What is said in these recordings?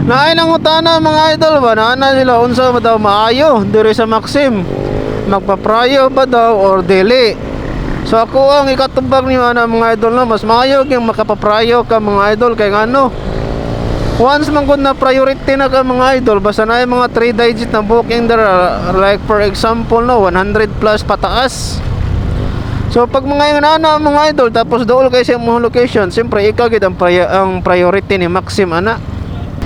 Naay nangutana, mga idol ba, naa na sila unsa ba daw maayo diri sa Maxim. Magpaprayo ba daw or dili? So ako ang ikatubag niyo ana, mga idol, no, mas maayo gyud makapaprayo ka, mga idol, kay ngano? Once man gud na priority na ka, mga idol, basta na mga 3 digit na booking dara, like for example, no, 100 plus pataas. So pag mga yung ana, mga idol, tapos dool kay sa imong location, siyempre ikaw gid ang priority ni Maxim ana.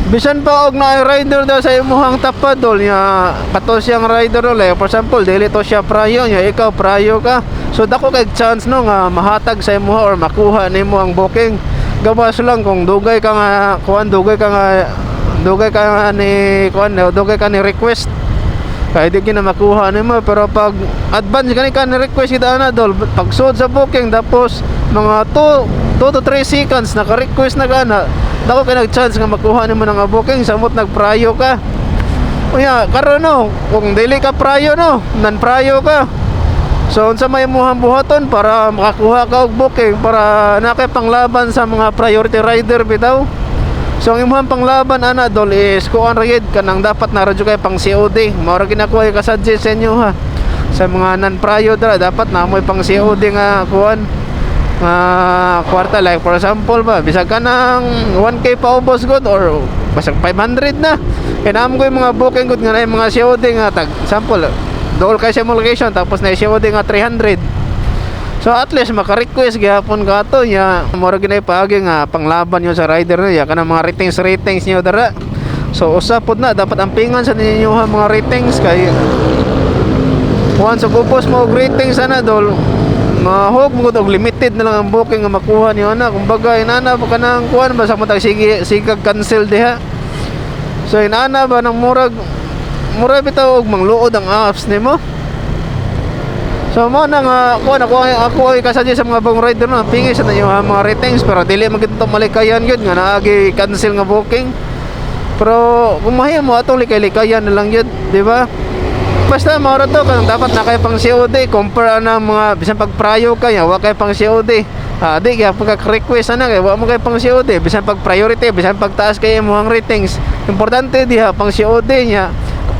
Bisan pa og naay rider daw sa imuhang tapad, dol, nya kato siyang rider dol, eh, for example dili to siya prayo nya ikaw prayo ka. So dako kay chance, no, nga mahatag sa imuha or makuha nimo ang booking. Gawas lang kung dugay ka nga kuan, dugay ka nga ni kuan, dugay ka ni request kaya di na makuha nimo. Pero pag advance gani ka ni request kita ana, dol, pag sa booking tapos mga 2 2 to 3 seconds naka-request na ka na, dako kay nag-chance nga makuha nimo nga booking samot nagprayo ka. Unya karon, no, kung dili ka prayo, no, non prayo ka. So unsa may imong buhaton para makakuha ka og booking, para na kay panglaban sa mga priority rider bitaw? So ang imong panglaban ana, dol, is kuan ra gyud, kanang dapat na radyo kay pang COD. Mao ra gid ako ay kasuggest sa inyo ha. Sa mga non-prayo dra, dapat na mo'y pang COD nga kuan nga kwarta. Like for example ba, bisag ka ng 1K paubos gud or basag 500 na. Kay naam ko yung mga booking gud nga na yung mga COD nga tag sample dool kay sa imong location tapos na COD nga 300. So at least maka-request gihapon ka ato nya, mura ginay paagi nga panglaban nyo sa rider niya kanang mga ratings ratings niyo dara. So usa pod na dapat ampingan sa ninyo ha, mga ratings, kay once ug ubos mo og ratings ana, dol, mahog mo og limited na lang ang booking nga makuha niyo ana. Kumbaga inana ba kanang kuan ba sa matag sige sigag cancel diha. So inana ba nang murag murag bitaw og mangluod ang apps nimo. So mo na nga kuan, ako ay kasadya sa mga bagong rider na pingi sa inyo ha, mga ratings, pero dili man gid to malikayan gyud nga naagi cancel nga booking. Pero kung mahimo atong likay-likayan na lang gyud, di ba? Basta mao ra to, kanang dapat na kay pang COD compare ana mga bisan pag prayo ka ya wa kay pang COD. Ah, di kaya pagka request ana kay wa mo kay pang COD, bisan pag priority, bisan pagtaas kay imong ratings. Importante diha pang COD niya.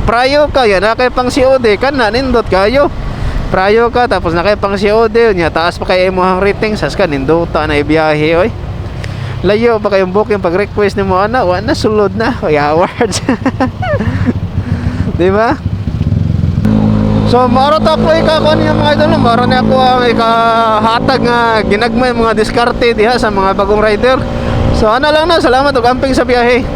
Prayo ka ya na kay pang COD kana nindot kayo. Prayo ka tapos na kay pang COD niya, taas pa kay imong ratings, sas ka nindota na ibiyahe oy. Layo pa kayong booking, pag request nimo ana, wa na, sulod na. Oy, awards. Di ba? So maro to ako ikakuan niyo, mga idol, no? Maro ni ako ang ikahatag nga ginagmay mga diskarte diha sa mga bagong rider. So ana lang na, salamat ug amping sa biyahe.